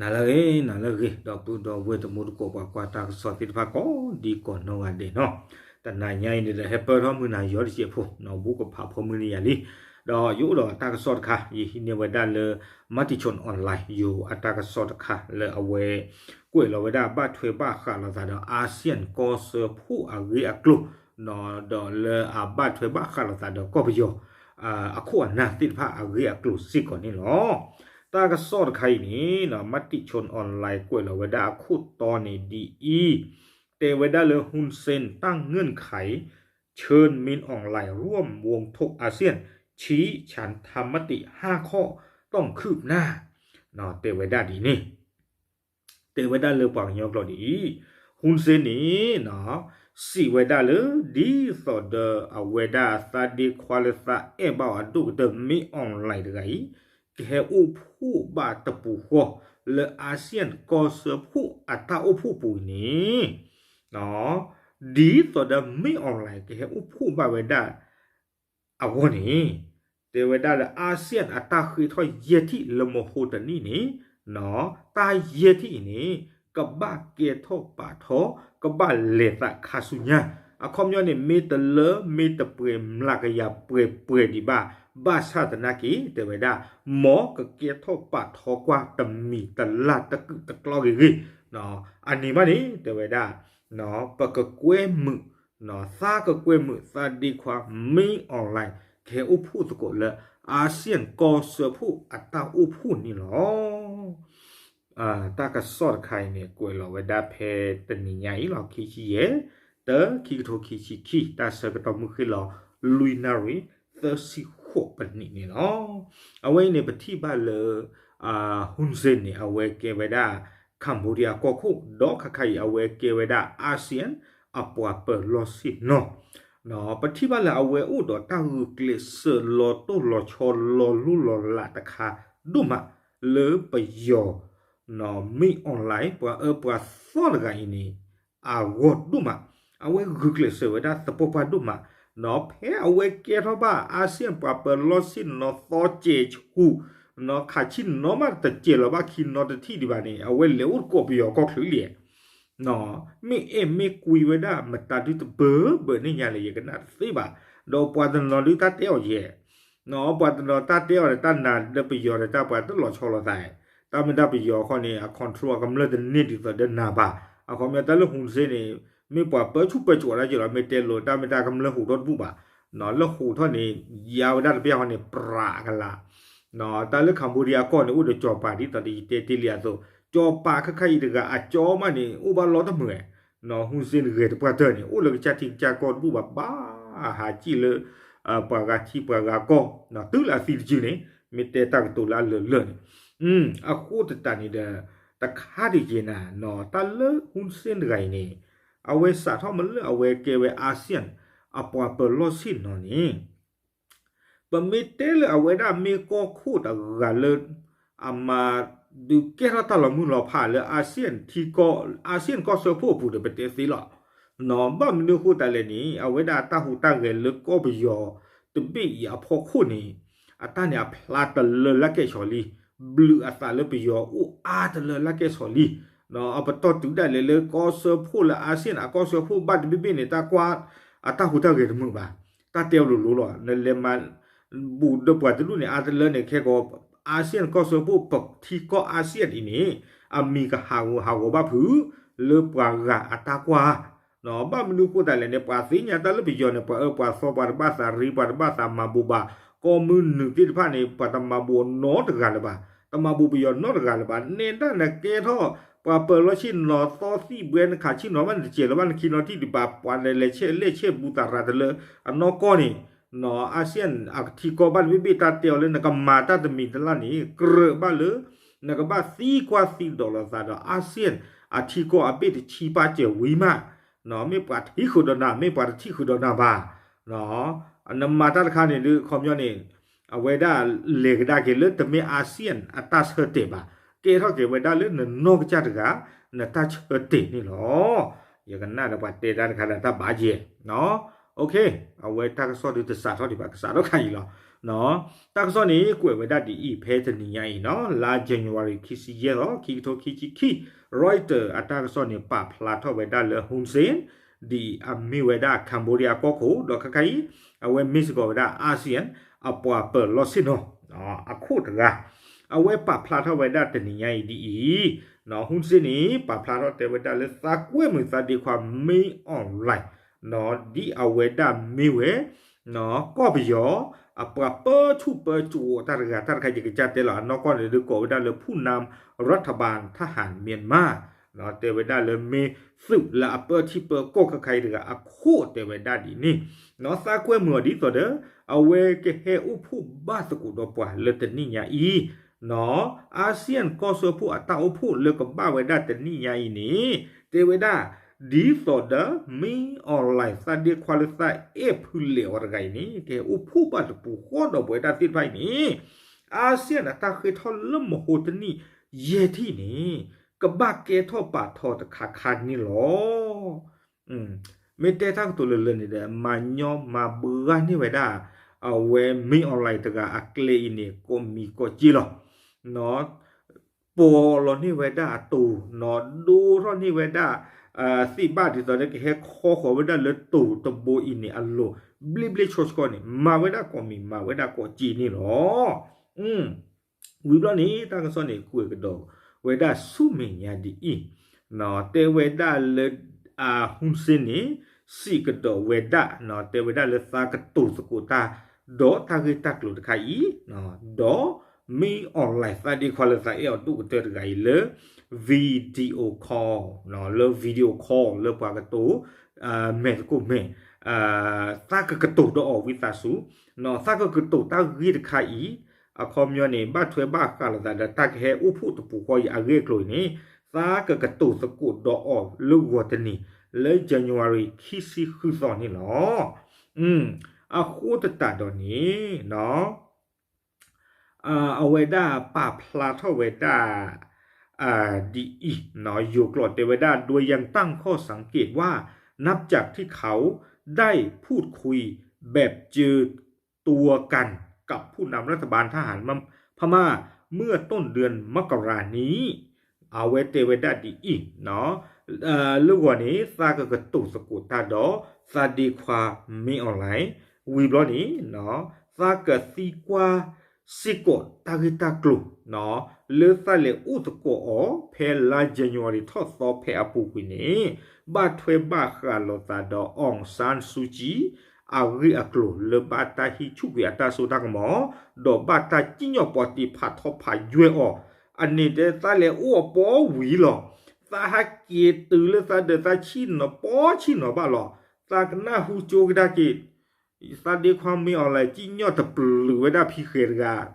နၤလၢအဂ့ၤ နၤလၢအဂ့ၤ ဒီပုၢ်ဒီဝဲၢ်တံၤသကိး ပှၤကွၢ်တၢ်ကစီၣ်သ့ၣ်တဖၣ်ကိးဒံကိးနီၢ်ဂၤဒဲးနီၤ, တနၤညါအံၤန့ၣ်ဒီး ဟဲပၢၢ်ထီၣ်မုၢ်နၤယီၤတစဲးဖိနီၤ ဘူးကဖးဖီမုၢ်နံၤယၤလံ, ဒီးယအိၣ်ဒီးတၢ်ကစီၣ်တခါ ယဟံးန့ၢ်ဝဲဒၣ်လၢ Matichon Online ယိၤအတၢ်ကစီၣ်တခါလၢအဝဲ ကွဲးလီၤဝဲဒၣ်ဘၣ်ထွဲဘၣ်ဃးလိာ်သးဒီး ASEAN ကီၢ်စၢဖှိၣ်အဂ့ၢ်အကျိၤ ဒီးလၢအဘၣ်ထွဲဘၣ်ဃးလိာ်သးဒီးကီၢ်ပယီၤ အခိၣ်အနၢ်သ့ၣ်တဖၣ်အဂ့ၢ်အကျိၤစ့ၢ်ကီးန့ၣ်လီၤ. တၢ်ကစီၣ်တခါအံၤန့ၣ် Matichon Online ကွဲးလီၤဝဲဒၣ်အခိၣ်တီန့ၣ်ဒ်အံၤ, တဲဝဲဒၣ်လၢ Hun Sen ตั้งเงื่อนไข เชิญ Min Aung Hlaing ร่วมวงถกอาเซียน ชี้ฉันทามติห้าข้อ ต้องคืบหน้า တဲဝဲဒၣ်ဒ်န့ၣ် တဲဝဲဒၣ်လၢပှၤကညီကျိာ်ဒ်အံၤ, ဟူစ့န့ၣ် စံးဝဲဒၣ်လၢ ဒ်သိးဒီးအဝဲဒၣ်သးဒ့ခွါလၢသးအဲၣ်ဘၣ်အီၤအဒိၣ်ကတၢၢ် မ့ၢ် online တဂၤအံၤ ကဟဲအိၣ်ဖှိၣ်ဘၣ်တပူၤဃီ လၢ ASEAN ကီၢ်စၢဖှိၣ်အတၢ်အိၣ်ဖှိၣ်ပူၤန့ၣ် ဒ်သိးဒီးမ့ၢ် online ကဟဲအိၣ်ဖှိၣ်ဘၣ်ဝဲဒၣ် အဂီၢ်န့ၣ် တဲဝဲဒၣ်လၢ ASEAN အတၢ်ဃ့ထီၣ်ယဲၢ်ထံၣ်လၢမဟိတနံၣ်န့ၣ် တၢ်ယဲၢ်ထံၣ်အံၤန့ၣ် ကဘၣ်ကဲထီၣ်ပာ်ထီ ကဘၣ်လဲၤသးခါဆူညါ, အခီပညီန့ၣ် မ့ၢ်တလၢမ့ၢ်တပှဲၤမျးကယၤပှဲၤပှဲၤဒံးဘၣ်, ဘၣ်ဆၣ်သနာ်က့ တဲဝဲဒၣ် မ်ကကဲထီၣ်ပာ်ထီကွၢ်တမံၤတလၢ်တကုာ်တကျီဂ့ၤဂ့ၤ, အန့ၣ်ဘၣ်န့ၣ် တဲဝဲဒၣ် ပကကွဲမုာ် သးကကွဲမုာ်သးဒ့ခွါ မ့ၢ် online ကဟဲအိၣ်ဖှိၣ်သကိးလၢ ASEAN ကီၢ်စၢဖှိၣ်အတၢ်အိၣ်ဖှိၣ်န့ၣ်လီၤ. တၢ်ကစီၣ်တခါအံၤန့ၣ် ကွဲးလီၤဝဲဒၣ်ဖဲတနံၤညါအံၤလီၤ ခံဆံယဲၢ် တၢ ခံကထိခံဆံခံ တၢ်ဆၢကတီၢ်မုၢ်ဃ့ၢ်လီၤ လွံၢ်နၣ်ရံၣ် သၢဆံဃိးပနံးန့ၣ်လီၤ. အဝဲအံၤန့ၣ် ပထံၣ်ဘၣ်လၢ ဟူစ့န့ၣ် အဝဲကဲဝဲဒၣ် Cambodia ကီၢ်ခိၣ် ဒီးခါခါအံၤ အဝဲကဲဝဲဒၣ် ASEAN အပှၤပၢၤလီၢ်ဆ့ၣ်နီၤ ပထံၣ်ဘၣ်လၢအဝဲအိၣ်ဒီးတၢ်ဂုာ်ကျဲးစၢးလီၤတိၢ်လီၤဆီလီၤလိၢ်လီၤလးတခါဒိၣ်မး လၢပယီၤ မ့ၢ် online ပှၤအၢပှၤသီတဂၤအံၤန့ၣ် အဂီၢ်ဒိၣ်မး, အဝဲဂုာ်ကျဲးစၢးဝဲဒၣ်သပှၢ်ပှၢ်ဒိၣ်မး, ဒီးဖဲအဝဲကဲထီၣ်ဘၣ် ASEAN ပှၤပၢၤလီၢ်ဆ့ၣ်နီၤသီစဲးဆူၣ်, ခးဆံၣ်နီၤမးတစဲးလီၤဘၣ်ခံနီတထံၣ်ဒံးဘၣ်န့ၣ် အဝဲလဲၤအိၣ်သကိးပယီၤကီၢ်ချၢလံ မ့ၢ်အဲၣ်မ့ၢ်ကွံဝဲဒၣ်မတၤဒုတဘၢဘၢန့ၣ်ညါလဲၣ် ယကနၣ်တသ့ဘၣ်, ဒီးပှၤတနီၤဒုတၢ်တဲအီၤယဲၢ်, ပှၤတနီၤတၢ်တဲအီၤဒီးတၢ်နာ်ဒီးပယီၤဒီးတၢ်ပှၤတလီၤဆီလိာ်သး, တၢ်မ့ၢ်တၢ်ပယီၤခီန့ၣ် အ control အကမျၢၢ်တန့ၢ်ဒ်သိးဒီးနၤဘၣ်, အခီပညီတၢ်လၢဟူစ့န့ၣ် မ့ၢ်ပှၤပၢဆူၣ်ပၢစိးဒၣ်က့ၤလီၤ မ့ၢ်တဲလိာ်တၢ်မ့ၢ်တၢ်ကမျၢၢ်ဟူးထီၣ်တဘူၣ်ဘၣ်, လၢဟူးထီၣ်န့ၣ် ယါဝဲဒၣ်တပျၢ်ဃီန့ၣ် ပြးကလာ် တၢ်လၢ Cambodia ကီၢ်န့ၣ် အိၣ်ဒီးစီၤပၤဒ်သိးဒီးယတဲတ့ၢ်လံအသိး စီၤပၤခါခါအံၤတဂၤအကၠီမးန့ၣ် အိၣ်ဘၣ်လီတမုာ်, ဟူစ့နဂဲၤတပှၢ်တၢၢ်န့ၣ် အိၣ်လၢကစၢ်ထံကစၢ်ကီၢ်တဘူၣ်ဘၣ် ဘၣ်ဟးစံၣ်လၢ ပှၤဂၤထံပှၤဂၤကီၢ် တုၤလၢအသံတစုန့ၣ် မ့ၢ်တဲတၢ်ကတိၤလၢအလၢာ်လၢာ်န့ၣ်, အဃိသတးန့ၣ်ဒီး တခါဒံးက့ၤနၤ တၢ်လၢဟူစ့တဂၤအံၤန့ၣ် အဝဲစးထီၣ်မ့ၢ်လၢအဝဲကဲဝဲ ASEAN အပှၤပၢၤလီၢ်ဆ့ၣ်နီၤန့ၣ် ပမ့ၢ်တဲလၢအဝဲဒၣ်မ့ၢ်ကီၢ်ခိၣ်တဂၤလၢ အမၤဒုးကဲထီၣ်တၢ်လီၤမုၢ်လီၤဖးလၢ ASEAN ထံကီၢ် ASEAN ကီၢ်စၢဖှိၣ်အပူၤဒီး ပတဲသ့လီၤ. ဘၣ်မနုၤအဃိသတးလဲၣ်န့ၣ် အဝဲဒၣ်အတၢ်ဟူးတၢ်ဂဲၤလၢကီၢ်ပယီၤတဘ့ၣ်အံၤအဖီခိၣ်န့ၣ် အတၢ်န့ၣ်အဖျါတလၢလၢကဲၣ်ဆိးလံ, ဘျုးအသးလၢပယီၤအိၣ်အါတလၢလၢကဲၣ်ဆိးလံ. အပတီၢ်တုၤဒၣ်လဲာ်လၢကီၢ်စၢဖှိၣ်လၢ ASEAN အကီၢ်စၢဖှိၣ်ဘၣ်တဘ့ၣ်ဘ့ၣ်န့ၣ် တၢ်ကွၢ်အတၢ်ဟူးတၢ်ဂဲၤတမုာ်ဘၣ်. တၢ်တဲအီၤလိၤလိၤလီၤ. နလဲၤမၤ ဘူးဒီးပှၤတဒူၣ်န့ၣ် အါတလၢန့ၣ် ခဲကီး ASEAN ကီၢ်စၢဖှိၣ်ပထံကီၢ် ASEAN အံၤန့ၣ် အမံၤကဟးဂီၤဟးဂီၤဘၣ်ဖုး လၢပှၤဂၤအတၢ်ကွၢ် ဘၣ်မနုၤအဃိသတးလဲၣ်န့ၣ် ပှၤသ့ၣ်ညါတၢ်လၢပယီၤန့ၣ် ပှၤအၢပှၤသီ ပှၤတဘၣ်သးရ့ ပှၤတဘၣ်သးမၤဘိးဘၣ် ကီၢ်မုၢ်နုာ်သ့ၣ်တဖၣ်န့ၣ် ပှၤတမၤဘိးနီတဂၤလၢၤဘၣ်, တမၤဘိးပယီၤနီတဂၤလၢၤဘၣ်. နဲဒၣ်နကဲထီၣ် ပှၤပၢၤလီၢ်ဆ့ၣ်နီၤသီသံၣ်ဘှဲ နခးဆံၣ်နီၤဘၣ်နတစဲးလီၤဘၣ်နခံနီတထံၣ်ဒံးဘၣ် ပှၤလဲၤဆဲးလဲၣ်ဆဲးဘူးသးရၤတလၢအနီၢ်ကီၢ်န့ၣ် ASEAN အထံကီၢ်ဘၣ်တဘ့ၣ်ဘ့ၣ် တၢ်တဲအီၤလၢနကမၤတၢ်တမံၤတလၢ်န့ၣ် ကြၢးဘၣ်လၢ နကဘၣ်သံကွၢ်သံဒိးလိာ်သးဒီး ASEAN အထံကီၢ်အဘ့ၣ်တဆံပာ်စၢၤဝံၤမး, မ့ၢ်ပှၤထံၣ်ဃုာ်ဒီးနၤ မ့ၢ်ပှၤတထံၣ်ဃုာ်ဒီးနၤဘၣ်. နမၤတၢ်တခါန့ၣ်ဒုး ခီပညီန့ၣ် အဝဲဒၣ်လဲၤကဒါက့ၤလၢတမ့ၢ် ASEAN အတၢ်ဆၢတဲာ်ဘၣ်, ကဲထီၣ်က့ၤဝဲဒၣ်လၢနနီၢ်ကစၢ်တဂၤ နတၢ်ဆၢတဲာ်န့ၣ်လီၤ. ယကနၣ်ဒီးပှၤတဲတၢ်တခါဒီးတၢ်ဘၣ်ယဲၢ် အဝဲတၢ်ကစီၣ်ဒုးတစးထီၣ်ဒံးဘၣ် ကစးထီၣ်ခါအံၤလီၤ. တၢ်ကစီၣ်န့ၣ် ကွဲးဝဲဒၣ်ဒ်အံၤ ဖဲတနံၤညါအံၤနီၤ လါ January ခံဆံယဲၢ်သီ ခံကထိခံဆံခံ Reuters အတၢ်ကစီၣ်န့ၣ် ပာ်ဖျါထီၣ်ဝဲဒၣ်လၢ Hun Sen ဒ်အမ့ၢ်ဝဲဒၣ် Cambodia ကီၢ်ခိၣ် ဒီးခဲခါအံၤ အဝဲမ့ၢ်စ့ၢ်ကီးဝဲဒၣ် ASEAN အပှၤပၢၤလီၢ်ဆ့ၣ်နီၤ အခိၣ်တဂၤ အဝဲပာ်ဖျါထီၣ်ဝဲဒၣ်တနံၤညါအံၤဒ်အံၤ Hun Sen န့ၣ် ပာ်ဖျါထီၣ်တဲဝဲဒၣ်လၢသးကွဲမုာ်သးဒ့ခွါ Min Aung Hlaing ဒ်အဝဲဒၣ်မ့ၢ်ဝဲ ကီၢ်ပယီၤ အပှၤပၢဆူၣ်ပၢစိးတၢ်တဂၤ တၢ်တခါယကစၢ်တဲလီၤ အနီၢ်ကီၢ်န့ၣ်ဒုးကိးဝဲဒၣ်လၢ ဖူၣ်နၢမ် ရၢထဘၢၣ် ထၢၣ်ဟၣ် မၠၣ်မး တဲဝဲဒၣ်လၢမ့ၢ်သုးလၢအပၢထံပၢကီၢ်ခဲခါအံၤတဂၤအခိၣ်တဲဝဲဒၣ်ဒ်န့ၣ် သးကွဲမုာ်အီၤဒ်သိးဒီး အဝဲကဟဲအိၣ်ဖှိၣ်ဘၣ်သကိးဒီးပှၤလၢတနံၣ်ညါအံၤ ASEAN ကီၢ်စၢဖှိၣ်အတၢ်အိၣ်ဖှိၣ်လၢကဘၣ်ဝဲဒၣ်တနံၣ်ညါအံၤန့ၣ် တဲဝဲဒၣ် ဒ်သိးဒီး Min Aung Hlaing သးဒ့ခွါလၢသးအဲၣ်ဖုလဲၤအီၤတဂၤအံၤန့ၣ် ကဟဲအိၣ်ဖှိၣ်ဘၣ်တပူၤဃီဒီးပဝဲဒၣ်သ့ၣ်တဖၣ်အံၤန့ၣ် ASEAN အတၢ်ဃ့ထီၣ်လၢမဟိတနံၣ်ယဲၢ်ထံၣ်န့ၣ် ကဘၣ်ကဲထီၣ်ပာ်ထီၣ်တခါခါန့ၣ်လီၤ. မ့ၢ်တဲတၢ်ကတိၤလၢလၢန့ၣ်ဒီး မၤညီမၤဘှါန့ၢ်ဝဲဒၣ် အဝဲ Min Aung Hlaing တဂၤအကျဲအံၤန့ၣ် ကိးမံၤကိးက့လီၤ. ပီၤလီၤန့ၢ်ဝဲဒၣ်အတိၤ ဒိၣ်ထီၣ်န့ၢ်ဝဲဒၣ် သ့ၣ်ဘၣ်ဒ်သိးလၢ ကဟဲခီဃီၤဝဲဒၣ်လၢတိၤတဘိအံၤန့ၣ်အလိၤ ဘျ့ဘျ့ဆှီဆှီန့ၣ် မၤဝဲဒၣ်ကိးမံၤ မၤဝဲဒၣ်ကိးက့န့ၣ်လီၤ. ဝံၤဘျီန့ၣ် တၢ်ကစီၣ်န့ၣ် ကွဲးကဒီးဝဲဒၣ်ဆူမဲာ်ညါဒ်အံၤ တဲဝဲဒၣ်လၢ Hun Sen န့ၣ် စံးကဒီးဝဲဒၣ် တဲဝဲဒၣ်လၢသးကတိၤသကိးတၢ် ဒီးတၢ်ဂ့ၢ်တၢ်ကျိၤတခါအံၤ ဒီး Min Aung Hlaing သးဒ့ခွါလၢသးအဲၣ်အီၤဒိၣ်ကတၢၢ်တဂၤအံၤလၢ video call လၢ video call လၢပှၤကတိၤ မဲာ်သကိးမဲာ် သးကကတိၤဒီးအီၤဝံသးစူၤ သးကကတိၤတၢ်ဂ့ၢ်တခါအံၤ အခီပညီန့ၣ် ဘၣ်ထွဲဘၣ်ဃးလိာ်သးဒီးတၢ်ကဟဲအိၣ်ဖှိၣ်တပူၤဃီအံၤအဂ့ၢ်အကျိၤအံၤန့ၣ် သးကကတိၤသကိးဒီးအီၤလၢဂီၤတနံၤ လၢ January ခံဆံဃုသီန့ၣ်လီၤ. အဃိသတးဒီးန့ၣ် အဝဲဒၣ်ပာ်ဖျါထီၣ်ဝဲဒၣ် ဒ်အံၤ ယိၤကျိာ်တဲဝဲဒၣ် โดยยังตั้งข้อสังเกตว่า นับจากที่เขาได้พูดคุยแบบเจอตัวกันกับผู้นำรัฐบาลทหารพม่าเมื่อต้นเดือนมกรานี้ အဝဲတဲဝဲဒၣ်ဒ်အံၤ လၢဂီၤန့ၣ် သးကကတိၤသကိးတၢ်ဒီး သးဒ့ခွါ Min Aung Hlaing ဝံၤဘျီန့ၣ် သးကသံကွၢ်စ့ၢ်ကီးတၢ်ဂ့ၢ်တၢ်ကျိၤ လၢသးလဲၤအိၣ်သကိးအီၤ ဖဲလါ January ထီၣ်သီဖဲအပူၤကွံာ်န့ၣ် ဘၣ်ထွဲဘၣ်ဃးလိာ်သးဒီး Aung San Suu Kyi အဂ့ၢ်အကျိၤလၢဘၣ်တၢ်ဟံးဆူၣ်ကွံာ်အတၢ်စိတၢ်ကမီၤ ဒီးဘၣ်တၢ်စံၣ်ညီၣ်ပီတ့ဖးထီဖးယွဲၢ်အီၤ အန့ၣ်တဲသးလဲၤအိၣ်အပီဝံၤလီၤ. သးဟးက့ၤတုၤလၢသးဒီးသးဆံၣ်နီၤပီဆံၣ်နီၤဘၣ်လီၤ. သးကနၢ်ဟူကၠိကဒါက့ၤ သးဒ့ခွါ Min Aung Hlaing စံၣ်ညီၣ်တပျုာ်ဝဲဒၣ်ဖံဃဲၤတဂၤ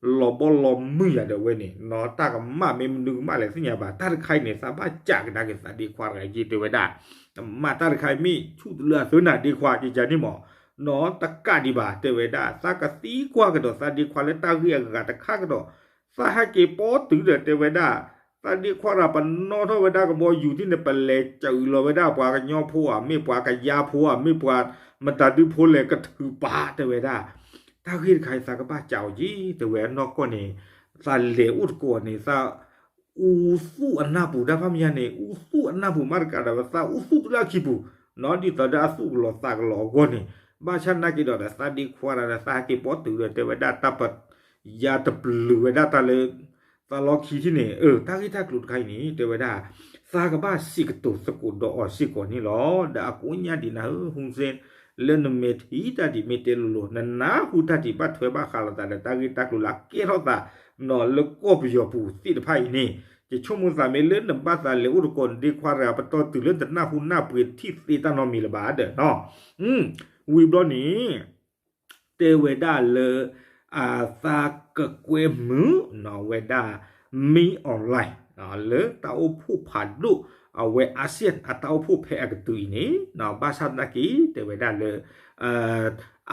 လီၤဘီလီၤမုၢ်ယၤဒီးဝဲန့ၣ် နီၢ်တၢ်ကမၣ်မ့ၢ်မနုၤကမၣ်လဲၣ်သ့ၣ်ညါဘၣ် တၢ်တခါအံၤန့ၣ် သးဘၣ်စးကဒါက့ၤသးဒ့ခွါတဂၤက့ၤတဲဝဲဒၣ် မ့ၢ်တၢ်တခါအံၤမ့ၢ်ဆူၣ်တလၢအသၢနၤ ဒ့ခွါကကန့ၣ်မး နီၢ်တကးဒံးဘၣ်တဲဝဲဒၣ် သးကသံကွၢ်ကဒီးသးဒ့ခွါလၢတၢ်ဂ့ၢ်အဂၤတခါကဒီး သးဟဲက့ၤပီတုၤဒီးတဲဝဲဒၣ် သးဒ့ခွါရၤပနီၣ်ထီၣ်ဝဲဒၣ်ကဘီယူၤသ့ၣ်န့ၣ် ပလဲၤစၢၤလီၤဝဲဒၣ်ပှၤကညီဖိဧါ မ့ၢ်ပှၤကယါဖိဧါ မ့ၢ်ပှၤမတၤဒုဖိလဲၣ်ကထုးပာ်တဲဝဲဒၣ် တၢ်ဂ့ၢ်တခါအံၤသးကဘၣ်စးအီၤက့ၤ တဲဝဲအနီၢ်ကီၢ်န့ၣ် သးလဲၤအိၣ်သကိးန့ၣ် သး အူသူၣ်အနၢ်ပူၤ တၢ်ဖးမံၤညါန့ၣ် အူသူၣ်အနၢ်ပူၤမးတကးဒီး သးအူသူၣ်တလၢအခံပူၤ ဒ်သိးဒီးအသူၣ်ကလီၤသးကလီၤအဂီၢ်န့ၣ် ဘၣ်ဆၣ်နာ်က့ၤဒီး သးဒ့ခွါဒီး သးဟဲက့ၤပီတုၤဒီး တဲဝဲဒၣ်တၢ်ပ ယါတပျုာ်ဝဲဒၣ်တၢ်လၢ သးလီခံထံၣ်န့ၣ် အၢ တၢ်ဂ့ၢ်တၢ်ကျိၤတခါအံၤန့ၣ် တဲဝဲဒၣ် သးကဘၣ်စံးကတိၤသကိးဒီးအီၤစ့ၢ်ကီးန့ၣ်လီၤ. ဒီးအကိးညါဒံးနၤဧၢ ဟူစ့ လၢနမဲာ်ထံတၢ်ဒံးမ့ၢ်တဲလိၤလိၤ နနၢ်ဟူတၢ်ဒံးဘၣ်ထွဲဘၣ်ဃးလိာ်သးဒီး တၢ်ဂ့ၢ်တၢ်ကျိၤလၢအကဲထီၣ်သး လၢကီၢ်ပယီၤပူၤသ့ၣ်တဖၣ်အံၤန့ၣ် ယဆိကမိၣ်သးမ့ၢ်လၢနဘၣ်သးလဲၤအိၣ်သကိးနဒ့ခွါတဂၤ ပတီၢ်တုၤလၢနတနၢ်ဟူနၢ်ပှ့ၤထံၣ်သ့တၢ်နီတမံၤလၢၤဘၣ်ဒီး ဝံၤဘျီန့ၣ် တဲဝဲဒၣ်လၢ သးကကွဲမုာ်ဝဲဒၣ် မ့ၢ် online လၢတၢ်အိၣ်ဖှိၣ်ဖးဒိၣ် အဝဲ ASEAN အတၢ်အိၣ်ဖှိၣ်ဖဲအကတုၤအံၤန့ၣ် ဘၣ်ဆၣ်သနာ်က့ တဲဝဲဒၣ်လၢ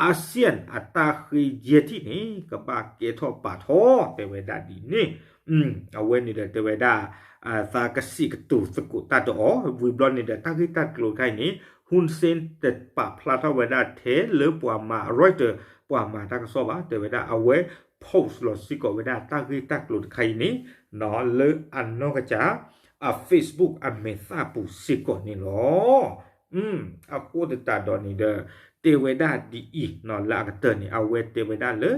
ASEAN အတၢ်ဃ့ယဲၢ်ထံၣ်န့ၣ် ကဘၣ်ကဲထီၣ်ပာ်ထီၣ် တဲဝဲဒၣ်ဒ်န့ၣ် အဝဲန့ၣ်ဒီးတဲဝဲဒၣ် သးကစံးကတိၤသကိးတၢ်ဒီးအီၤ ဝံၤဘျီန့ၣ်ဒီး တၢ်ဂ့ၢ်တၢ်ကျိၤတခါအံၤန့ၣ် Hun Sen တပာ်ဖျါထီၣ်ဝဲဒၣ်ထဲလၢပှၤမၤ Reuters ပှၤမၤတၢ်ကစီၣ်ဘၣ် တဲဝဲဒၣ်အဝဲ post လီၤစ့ၢ်ကီးဝဲဒၣ်တၢ်ဂ့ၢ်တၢ်ကျိၤတခါအံၤန့ၣ် လၢအနီၢ်ကစၢ် အ Facebook အမဲာ်သၣ်ပူၤစ့ၢ်ကီးန့ၣ်လီၤ. အဃိသတးဒီးန့ၣ်ဒီး တဲဝဲဒၣ်ဒ်အံၤ လၢအကတၢၢ်န့ၣ် အဝဲတဲဝဲဒၣ်လၢ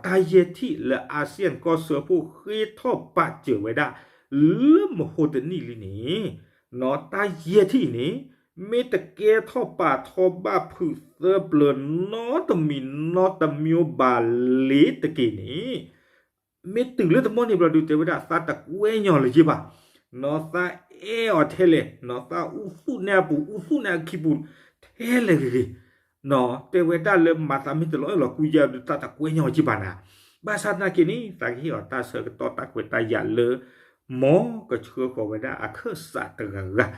တၢ်ယဲၢ်ထံၣ်လၢ ASEAN ကီၢ်စၢဖှိၣ်ဃ့ထီၣ်ပာ်စၢၤဝဲဒၣ် လၢမဟိတနံၣ်လံန့ၣ် တၢ်ယဲၢ်ထံၣ်အံၤန့ၣ် မ့ၢ်တကဲထီၣ်ပာ်ထီၣ်ဘၣ်ဖုးသၢပျၢၤနီတမံၤနီတမံၤဘၣ်လ့ၤတက့ၢ်န့ၣ် မ့ၢ်တုၤလၢတမီၢ်န့ၣ်ဘျီဒုး တဲဝဲဒၣ်သးတကွဲညီလၢၤဘၣ်, နီၢ်သးအဲၣ်အီၤထဲလဲၣ်, နီၢ်သးအူသူၣ်န့ၢ်အပူၤ အူသူၣ်န့ၢ်အခံပူၤ ထဲလဲၣ်ဂ့ၤဂ့ၤ, တဲဝဲဒၣ်လၢမၤသးမ့ၢ်တလီၤအဲၣ်လီၤကွံယဲဒုး သးတကွဲညီလၢၤဘၣ်နၤ, ဘၣ်ဆၣ်သနာ်က့န့ၣ် သးကဟ့ၣ်အီၤတၢ်ဆၢကတီၢ်တၢ်ခွဲးတၢ်ယာ်လၢ မ်ကဆှၢဃီၤဝဲဒၣ်အခၢၣ်စးတဂၤဂၤ ဒ်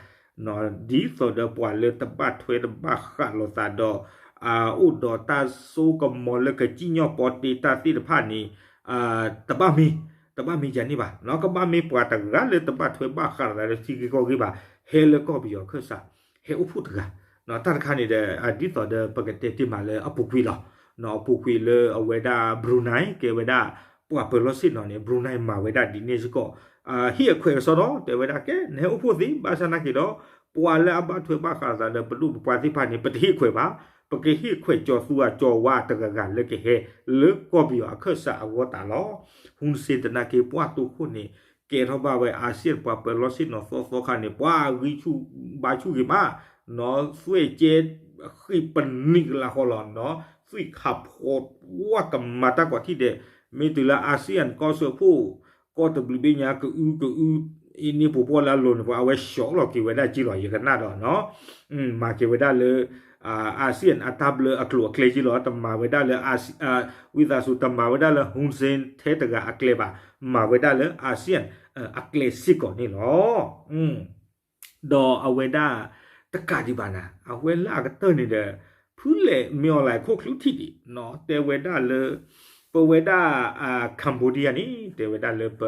သိးဒီးပှၤလၢတဘၣ်ထွဲတဘၣ်ဃးလိာ်သးဒီး အိၣ်ဒီးတၢ်စိကမီၤလၢကစံၣ်ညီၣ်ပီတ့တၢ်သ့ၣ်တဖၣ်န့ၣ် တဘၣ်မ့ၢ်, တဘၣ်မ့ၢ်ယၤန့ၣ်ဘၣ်, ကဘၣ်မ့ၢ်ပှၤတဂၤလၢတဘၣ်ထွဲဘၣ်ဃးလိာ်သးလၢထံဂ့ၢ်ကီၢ်ဂ့ၢ်ဘၣ်, ဟဲလၢကီၢ်ပယီၤအခၢၣ်စး, ဟဲအိၣ်ဖှိၣ်တဂၤ, တၢ်တခါန့ၣ်ဒီး ဒ်သိးဒီးပကတဲတ့ၢ်မးလၢအပူၤကွံာ်လီၤ, အပူၤကွံာ်လၢအဝဲဒၣ် Brunei ကဲဝဲဒၣ် ပှၤပၢၤလီၢ်ဆ့ၣ်နီၤန့ၣ် Brunei မၤဝဲဒၣ်ဒ်န့ၣ်စ့ၢ်ကီး, ဟ့ၣ်အခွဲးကစီဒီး တဲဝဲဒၣ်ကဲ နဟဲအိၣ်ဖှိၣ်သ့ ဘၣ်ဆၣ်သနာ်က့ဒီး ပှၤလၢအဘၣ်ထွဲဘၣ်ဃးလိာ်သးဒီးပဒိၣ်ပပှၢ်သ့ၣ်တဖၣ်န့ၣ် ပတဟ့ၣ်ခွဲးဘၣ်, ပကဟ့ၣ်ခွဲးကၠီၤသူအကၠီၤဝါတဂၤဂၤလၢကဟဲ လၢကီၢ်ပယီၤအခၢၣ်စးအဂီၢ်တၢ်လီၤ. ဟူစ့သနာ်က့ ပှၢ်တိခိၣ်န့ၣ် ကဲထီၣ်ဘၣ်ဝဲ ASEAN ပှၤပၢၤလီၢ်ဆ့ၣ်နီၤသီသီခါန့ၣ် ပှၤဂံၢ်ဆူၣ်ဘါဆူၣ်ဂ့ၤမး, နီၢ်သွဲၣ်ကဲ ဃ့ၢ်ပနံာ်ကလးဃီလီၤ, နီၢ်သွံၣ်ခးဖီဝၣ်ကမၤတၢ်ကိးထံၣ်ဒဲး, မ့ၢ်တုၤလၢ ASEAN ကီၢ်စၢဖှိၣ် ကီၢ်တဘျုးဘ့ၣ်ညါကအုကအု အ့န့ၣ်ပှၤပှၢ်လၢအလိၤန့ၣ် ပှၤအဝဲဆှီလီၤက့ၤဝဲဒၣ်က့လီၤ ယကနၣ်ဒီးနီၢ်, မၤက့ၤဝဲဒၣ်လၢ ASEAN အတၢ်ဘျၢအကျိၤအကျဲက့လီၤ, တမၤဝဲဒၣ်လၢ ဝံသးစူၤ တမၤဝဲဒၣ်လၢ ဟူစ့ထဲတဂၤအကျဲဘၣ်, မၤဝဲဒၣ်လၢ ASEAN အကျဲစ့ၢ်ကီးန့ၣ်လီၤ. ဒီးအဝဲဒၣ် တကးဒံးဘၣ်နၤ အဝဲလၢအကတၢၢ်န့ၣ်ဒီး ဖုလဲၣ်မ့ၢ်အီၤလဲၣ်ခိၣ်ချူထံၣ်ဒံး တဲဝဲဒၣ်လၢ ပဝဲဒၣ် Cambodia န့ၣ် တဲဝဲဒၣ်လၢပ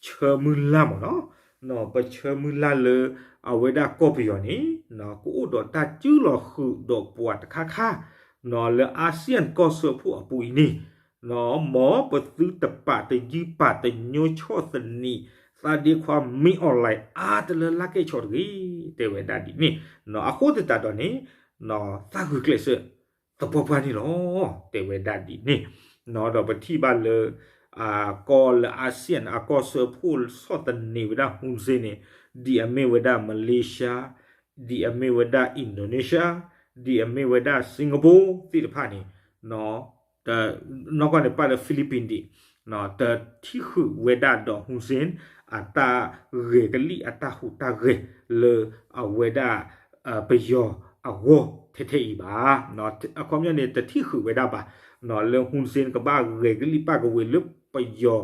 ဆၢမုၢ်လၢ်မ့ၢ်နီၢ်, ပဆၢမုၢ်လၢ်လၢ အဝဲဒၣ်ကီၢ်ပယီၤန့ၣ် ကအိၣ်ဒီးတၢ်စုလီၤဃုာ်ဒီးပှၤတခါခါ လၢ ASEAN ကီၢ်စၢဖှိၣ်အပူၤအံၤန့ၣ် မ်ပသုတပာ်တယုၢ်ပာ်တညိဆီၣ်သနံး သးဒ့ခွါမ့ၢ်အီၤလဲၣ်အါတလၢလၢ်ကဲၣ်ဆိးတဂ့ၤ တဲဝဲဒၣ်ဒ်န့ၣ်, အဃိသတးဒီးန့ၣ် သးဂုာ်ကျဲးစၢး သပှၢ်ပှၢ်န့ၣ်လီၤ တဲဝဲဒၣ်ဒ်န့ၣ်, ဒီးပထံၣ်ဘၣ်လၢ ကီၢ်လၢ ASEAN အကီၢ်စၢဖှိၣ်ဆီၣ်သနံးဝဲဒၣ် ဟူစ့န့ၣ် ဒ်အမ့ၢ်ဝဲဒၣ် Malaysia ဒ်အမ့ၢ်ဝဲဒၣ် Indonesia ဒ်အမ့ၢ်ဝဲဒၣ် Singapore သ့ၣ်တဖၣ်န့ၣ် နီၢ်ကီၢ်န့ၣ်ပာ်လၢ Philippines ဒံး တထံၣ်ဃုာ်ဝဲဒၣ်ဒီး ဟူစ့ အတၢ်ဂဲၤကလံၣ်အတၢ်ဟူးတၢ်ဂဲၤလၢအဝဲဒၣ် ပယီၤအဂီၢ်ထဲထဲအံၤဘၣ်. အခီပညီန့ၣ် တထံၣ်ဃုာ်ဝဲဒၣ်ဘၣ် လၢ ဟူစ့ ကဘၣ်ဂဲၤကလံၣ်ပာ်ကဝ့ၤလၢပယီၤ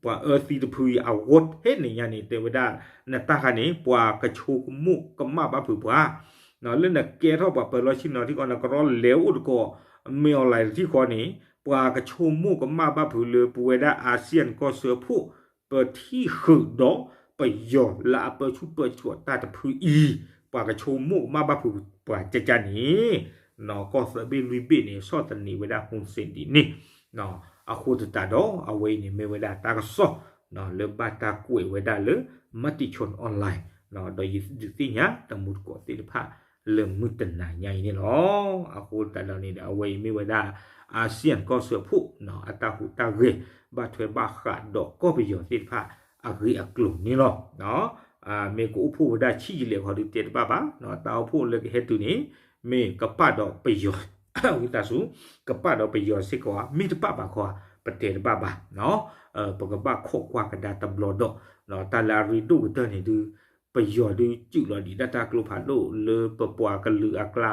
ပှၤအၢသံတဖုအံၤအဂီၢ်ထဲန့ၣ်ညါန့ၣ် တဲဝဲဒၣ် နတၢ်ခါန့ၣ် ပှၤကဆိကမိၣ်ကမၣ်ဘၣ်ဖုးပှၤ လၢနကဲထီၣ်ပှၤပၢၤလီၢ်ဆ့ၣ်နီၤထံကီၢ် နကရီလဲၤအိၣ်တကိး မ့ၢ်အီၤလဲၣ်တထံၣ်ဃီန့ၣ် ပှၤကဆိကမိၣ်ကမၣ်ဘၣ်ဖုးလၢပဝဲဒၣ် ASEAN ကီၢ်စၢဖှိၣ် ပထံၣ်ဃုာ်ဒီးပယီၤလၢအပၢဆူၣ်ပၢစိးတၢ်တဖုအံၤ ပှၤကဆိကမိၣ်ကမၣ်ဘၣ်ဖုးပှၤကကန့ၣ် နီၢ်ကီၢ်သၢဘ့ၣ်လွံၢ်ဘ့ၣ်န့ၣ် ဆီၣ်သနံးဝဲဒၣ် ဟူစ့ ဒ်န့ၣ် အဃိသတးဒီး အဝဲအံၤန့ၣ်မ့ၢ်ဝဲဒၣ်တၢ်ကစီၣ် လၢဘၣ်တၢ်ကွဲးဝဲဒၣ်လၢ Matichon Online ဒီးယဒုးသ့ၣ်ညါတမူတကိးသ့ၣ်တဖၣ်လၢမုၢ်တနၤညါအံၤန့ၣ်လီၤ. အဃိသတးဒီးန့ၣ်ဒီး အဝဲအံၤမ့ၢ်ဝဲဒၣ် ASEAN ကီၢ်စၢဖှိၣ် အတၢ်ဟူးတၢ်ဂဲၤ ဘၣ်ထွဲဘၣ်ဃးဒီးကီၢ်ပယီၤသ့ၣ်တဖၣ် အဂ့ၢ်အကျိၤန့ၣ်လီၤ. မ့ၢ်ကအိၣ်ဖှိၣ်ဝဲဒၣ်ဆံးယံာ်လဲၣ်ခီဒုးတဲတဘၣ်ဘၣ်, တၢ်အိၣ်ဖှိၣ်လၢကဟဲတုၤန့ၣ် မ့ၢ်ကပာ်ဒီးပယီၤ ဝံသးစူၤ ကပာ်ဒီးပယီၤစ့ၢ်ကီးဧါ မ့ၢ်တပာ်ဘၣ်ခီဧါ ပတဲတဘၣ်ဘၣ်, ပကဘၣ်ခိးကွၢ်ကဒါတဘျီဒီး တၢ်လၢအရ့ဒိၣ်ကတၢၢ်န့ၣ်ဒုး ပယီၤဒုးစုးလီၤဒံးဒၣ်တၢ်ကျိဖးဒိၣ်လၢပပှၤကလုာ်အကျါ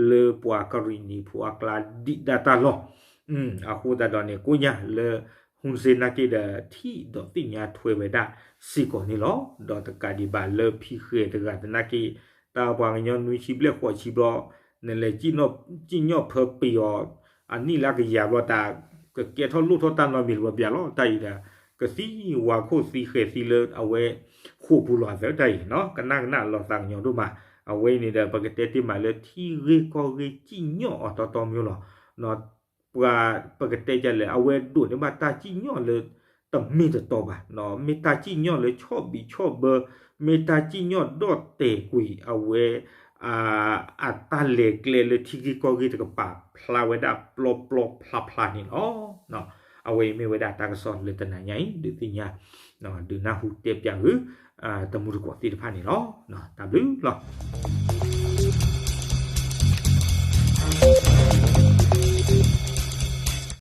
လၢပှၤကရံၣ်နံၤဖိအကျါဒံးဒၣ်တၢ်လီၢ်. အဃိသတးဒီးန့ၣ် ကိးညါလၢ ဟူစ့ နာ်က့ဒီး ထံၣ်ဒီးသ့ၣ်ညါထွဲဝဲဒၣ်စ့ၢ်ကီးန့ၣ်လီၤ. ဒီးတကးဒံးဘၣ်လၢဖံဃဲၤတဂၤသနာ်က့ တၢ်ပှၤကညီနွံဆံဘျဲၣ်ဃိးဆံဘျီ နလဲၤစံၣ်ညီၣ်ဖၢပယီၤ အနံၣ်လၢကယၤဘျီတၢ် ကကဲထီၣ်လိၣ်ထီၣ်တၢ်နီတမံၤတဘျီဘၣ်လီၤ. တၢ်အံၤဒီး ကသံဝၤခိၣ်သံဃဲၤသံလၢအဝဲဃိာ်ပူၤလီၤအသးတၢ်အံၤ ကနၣ်ကနၣ်လီၤသးကညီၤဒိၣ်မး အဝဲအံၤန့ၣ်ဒီး ပကတဲတ့ၢ်မးလၢထံဂ့ၢ်ကီၢ်ဂ့ၢ်စံၣ်ညီၣ်အီၤတီတီမ့ၢ်လီၤ. ပှၤ ပကတဲဒ်လဲၣ် အဝဲဒိးန့ၢ်ဘၣ်တၢ်စံၣ်ညီၣ်လၢ တမ့ၢ်တတီဘၣ်, မ့ၢ်တၢ်စံၣ်ညီၣ်လၢဆီၣ်ဘံးဆီၣ်ဘၢ, မ့ၢ်တၢ်စံၣ်ညီၣ်ဒီၣ်တဲာ်ကွံာ်အဝဲ အတၢ်လဲၤကျဲလၢထံဂ့ၢ်ကီၢ်ဂ့ၢ်တကပၤဖျါဝဲဒၣ်ပျီပျီဖျါဖျါန့ၣ်လီၤ. အဝဲအံၤမ့ၢ်ဝဲဒၣ်တၢ်ကစီၣ်လၢတနၤညါအံၤ ဒုးသ့ၣ်ညါ ဒုးနၢ်ဟူတဲပၠးဂ့ၤ တမူတကိးသ့ၣ်တဖၣ်န့ၣ်လီၤ. တၢ်ဘျုးလီၤ.